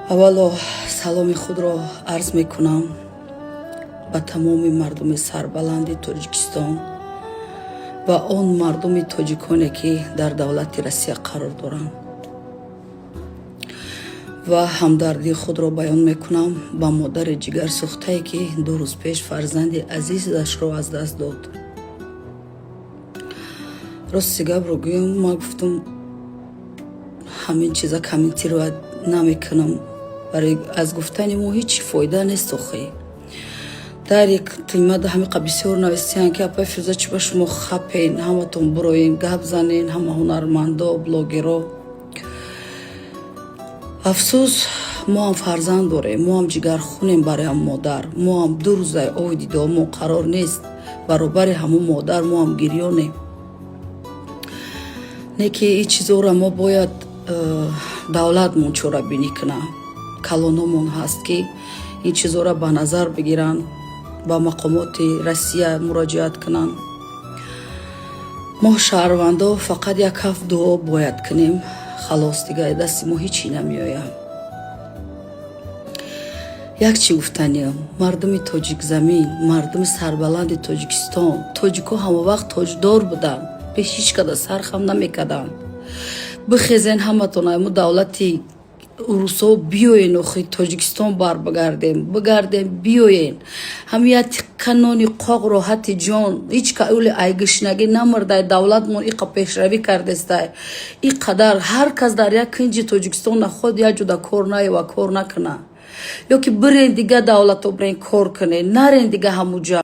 Аввало саломи худро арз мекунам ба тамоми мардуми сарбаланди Тоҷикистон ва он мардуми тоҷиконе, ки дар давлати Россия қарор доранд, ва ҳамдардии худро баён мекунам ба модари ҷигарсӯхтае, ки 2 рӯз пеш фарзанди азизашро аз даст дод. Рости гапро гӯям, ман гуфтам, ҳамин чиза комментировать намекунам, барои аз гуфтани мо ҳеҷ фоида нест. Охӣ, дар як тимада ҳамиқа бисёр навистиянд, ки апай Фирӯза, чӣ ба шумо хапен, ҳаматон буроен, гап занен, ҳама ҳунармандо, блогеро. Афсӯс, мо ҳам фарзанд дорем, мо ҳам ҷигархунем барои ҳам модар. Мо ҳам 2 рӯзаи ови дидомо қарор нест, баробари ҳамун модар мо ҳам гирёнем. Не ки ин чизоро мо бояд давлатмон чорабинӣ кунад, калономон ҳаст, ки ин чизоро ба назар бигиранд, ба мақомоти Россия муроҷиат кунанд. Мо шаҳрвандо фақат як ҳафт дуо бояд кунем, халос, дигар дасти мо ҳечӣ намеояд. Як чӣ гуфтаниям: мардуми тоҷикзамин, мардуми сарбаланди Тоҷикистон, тоҷикҳо ҳамавақт тоҷдор буданд, пеш ҳеҷ када сархам намекарданд. Бихезен ҳаматон, айму давлати урусо биёен, охи Тоҷикистон барбагардем, бигардем, биёен. Ҳами як тиққа нони қоқ, роҳати ҷон, ҳеҷ каули айгишнагӣ намурдай. Давлатмон иқа пешравӣ кардестай, и қадар ҳар кас дар як кинҷи Тоҷикистон наход як ҷуда кор наёва, кор накуна, ё ки бирен, дига давлато бирен, кор кунен, нарен дига ҳамуҷа.